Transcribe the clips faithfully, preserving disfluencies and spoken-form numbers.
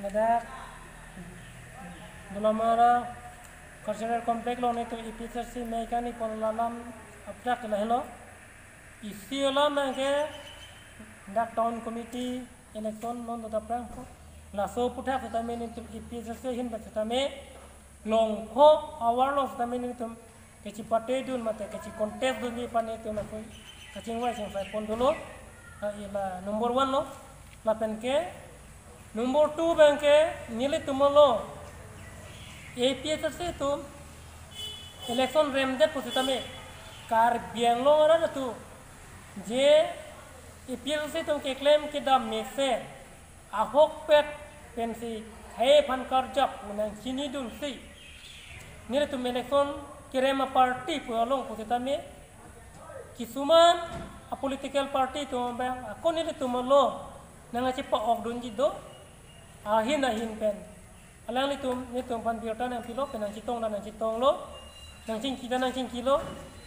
Ladak Dolamara Cultural Complex along nelitum A P H L C amei kaningje pon alam aprak lahelo. Isi alam abangke dak town committee election non dota prang po. Laso aphuthak setame nelitum A P H L C ahin pen setame longkho avar along setame nelitum kachipatedun mate kachi contest dunji aphan nelitum apui kachingvai chingsai pon dolo. Ah, ila number one lo. Lapen ke number two abangke nelitum along A P H L C atum election remdet pusitame Karbi Anglong arat atum je A P H L C atum keklem kedam mesen ahokpet pensi khei aphan karjap unang chinidunsi nelitum election kerem aparty pu along pusitame kisuman apolitical party atum abang ako nelitum along nangkachipa-okdunji do. Ahin ahin pen alanglitum nelitum aphan birta nangpilo pen nangchetong ta nangchetonglo, nangchingki ta nangchingkilo.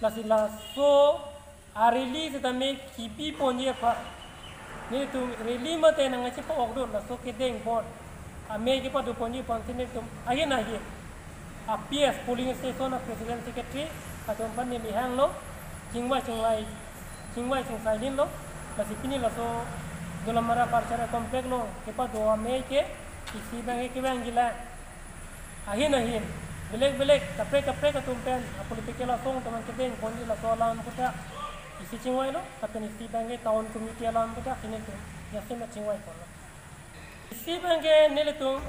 Lasi laso a-rally setame kipi ponji aphan nelitum rally mate nangkachipa-okdun laso kedeng pon amei kepado ponji aphansi nelitum ahin ahin a-P S polling station a-president secretary atum aphan neli hanglo, chingvai chinglai, chingvai chingsai dinlo. Lasi pini laso Dolamara Cultural Complex along kepado amei ke isi abangke kevangji lang. Ahin ahin belek belek kaprek kaprek atum pen apolitical asong atum kedeng ponji laso alam aphuthak isi chingvailo, lapen isi abangke town committee alam aphuthak si nelitum jasemet chingvai ponlo. Isi abangke nelitum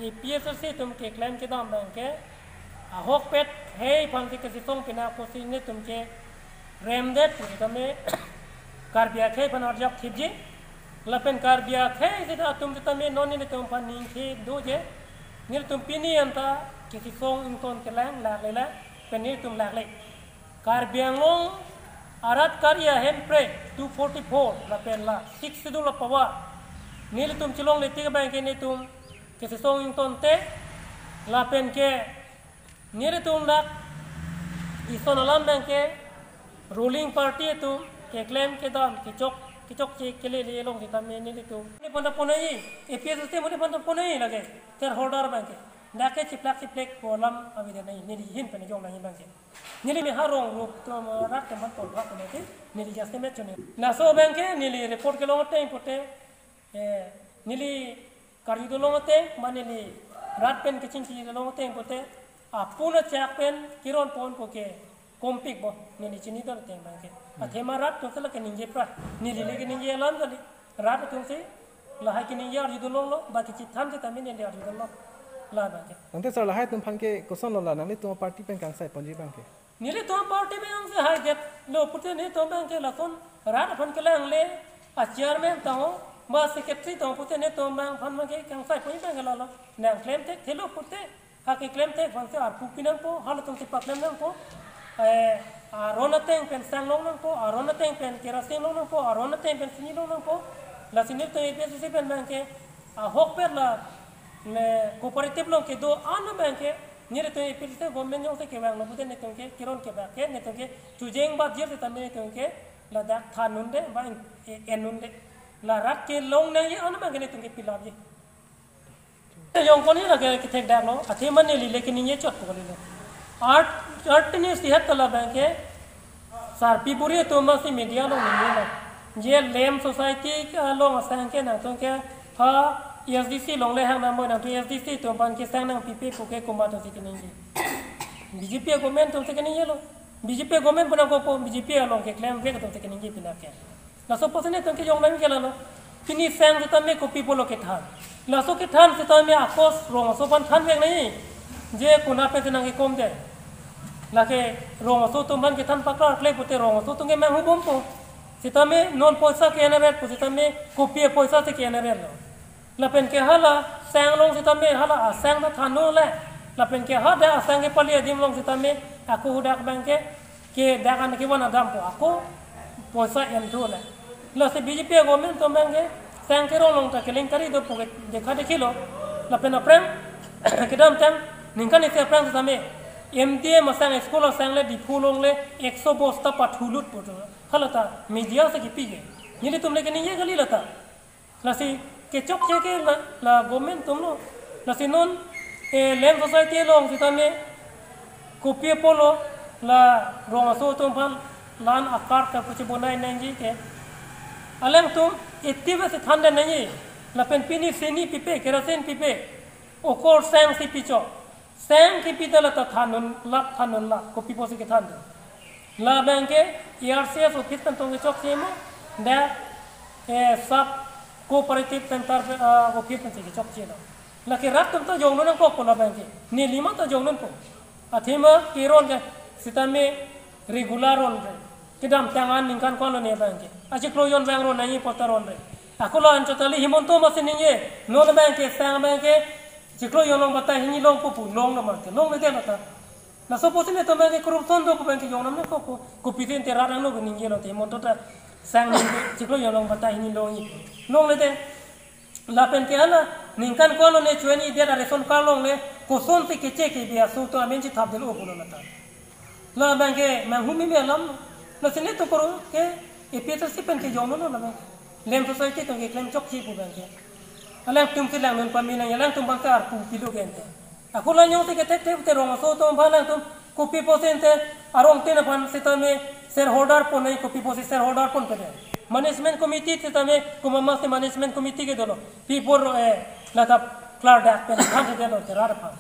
A P H L C atum keklem kedam abangke ahokpet khei aphansi kachesong pina pusi nelitum keremdet pusitame Karbi akhei aphan arjap thipji. Lapen Karbi akhei seta atum setame non nelitum aphan ningke doji. Nelitum pini anta kachesong ington kelang lakle lang pen nelitum lakle. Karbi Anglong arat kari ahempre two forty-four lapen la Sixth Schedule apower nelitum chelongle tik abangke nelitum kachesong ingtonte, lapen ke nelitum dak ison alam abangke ruling party atum keklem kedam kechok kechokche kelele along setame nelitum. Neli panta ponai, A P H L C neli panta ponai lake shareholder abangke. Dak ke chiplak chiplek pu alam avedet nai, neli ahin pen jong nai abangke. Neli me harong rup atum rat atum aphan tolbak kena ke neli jasemet chone. Laso abangke neli report kelong ateng pute, eh, neli karju dolong ateng, ma neli rat pen kachingki dolong ateng pute, apun achak pen keron pon ko ke kompik bo, neli chinidun ateng abangke. Athema rat atum sela keningje pra, neli le keningje alam kali. Rat atum si lahai keningje arju dolonglo, ba kachithan setame neli arju dolong. La abangke. Ante sir, lahai atum aphan ke kosonlo la, nanglitum party pen kangsai ponji abangke? Nelitum party pen kangsai haidetlo pute nelitum abangke lason rat aphan kelangle a-chairman ta ho, ba secretary ta ho pute nelitum abang aphan abangke kangsai ponji abangke lalo. Nangklem thekthelo pute, ha keklem thek aphansi arpu pi nangpo, halatum si paklem nangpo. Eh, aron ateng pen sang long nangpo, aron ateng pen kerosene long nangpo, aron ateng pen sini long nangpo. Lasi nelitum A P H L C pen abangke ahokpet la, me, cooperative along kedo an abangke nelitum A P H L C government jongsi kevanglo pute nelitum ke keron kebak ke nelitum ke chojeng bat jir setame nelitum ke ladak than unde ba en, en unde. La rat kelong nangji an abangke nelitum ke pilapji. Jongkon hela ke kethekdaklo, athema neli le keningje chot pu kalilo. Art, art ni sihat ta la abangke sarpi buri atum si media along ningjelo. Je Lem Society along asang ke nangtum ke ha A S D C along le hang nangpo, nangtum A S D C atum aphan kesang nangpipe pu ke komat atumsi keningje. B J P government atumsi keningjelo. B J P government pu nangkokpo, B J P along keklemvek atumsi keningje pina ke. Laso apotsi nelitum kejong nangji ke lalo. Pini sang setame kopi pulo kethan. Laso kethan setame akos rong aso aphan thanvek nai. Je konat pensi nangkekom de. Lake rong aso atum aphan kethan paklar kle pute rong aso atum ke manghubompo. Setame non poisa ke-en eret pu setame kopi apoisa si ke-en eretlo. Lapen ke hala sang along setame hala asang ta than unle. Lapen ke hadak asang kepali adim along setame ako hadak abangke ke dak an kevan adampo ako poisa enthu le. Lasi B J P government atum abangke sang kerong along ta kelengkari do pu ke dekha dekhilo. Lapen aphrang kedamtang ningkan isi aphrang setame M D M asang school asang le Diphu along le ekso bosta pathulut pu do. Hala ta media si kipi ke. Nelitum le keningje kali lata. Lasi Kechokche ke la, la government atumlo. Lasi non, eh, Lem Society along sitame kopi apotlo la rong aso atum aphan lan akar ta pusi bonai nangji ke. Alangtum active si than den nangji. Lapen pini sini pipe, kerosene pipe. Okor seng si pichok. Seng kipi ta la ta than un lap, than un lap, kopi apotsi kethan dun. Labang ke A R C S office pen tong kechokche mo, dak, eh, sub cooperative center, ah, office pensi kechokchelo. Lake rat atum ta jongno nangkokpo labang ke. Neli ma ta jongno po. Athema keron ke sitame regular ronre. Kedamtang an ningkan ko-an lone abang ke. Achiklo jon abang ron nangji pu ta ronre. Ako la anchot kali, Himanta ma si ningje. Non abang ke, seng abang ke chiklo jon long batai hini longpo pu, longle mate. Longle de mata. Laso apotsi netum abang ke corruption do pu abang ke jong nam nangkokpo. Kopisi ante rat angno ke ningjelo te Himanta ta seng ningje chiklo jon long batai hini longji. Longle de. Lapen ke hala ningkan ko-an lone chueni dia ration card longle, kosonsi keche kebi aso atum amen chithap detlo pulo lata. Labang ke manghumeme alam. Lasi netum koro ke A P H L C pen ke jongno labang ke. Lem Society atum keklem chokche pu abang ke. Alangtum si langnon pame nangji, alangtum abang ke arpu pilo ke ante. Ako la jongsi kethekthe te rong aso atum aphan alangtum kopi apotsi ante arong tin aphan sitame shareholder pon nangji, kopi apotsi shareholder ponpe de. Management committee sitame komat masi management committee ke dolo. Pi apot ro, eh, la ta klardak pen thansi dolo te rat aphan.